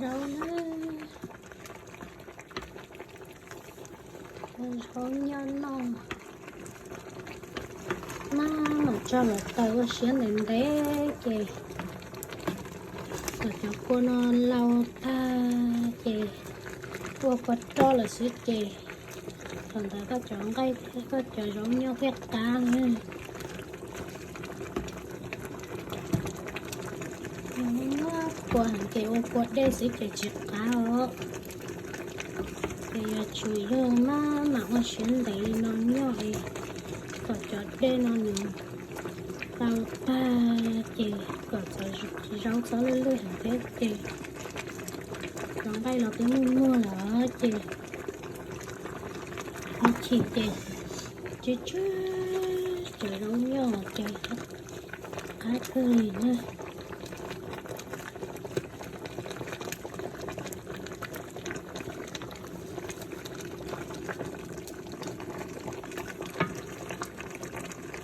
Zaub na, zaub nyob no, maj mam tso los taws ua siav ntev ntev ces kom cov kua no lau tag ces ua kua roj lawm xwb ces thaum ntawd koj cov nqaij, koj cov zaub nyob thiaj qab na. Kua heev ces ua kua dej xwb ces tsis qab os. Ces yog tsuas yog maj mam ua siav ntev li no nyob es kom cov dej no nws tau tag ces kom cov zaub txhob lwj lwj heev thiab ces cov nqaij los twb muag muag lawm ces ib chim ces tsw tsw cov zaub nyob ces qab kawg li na.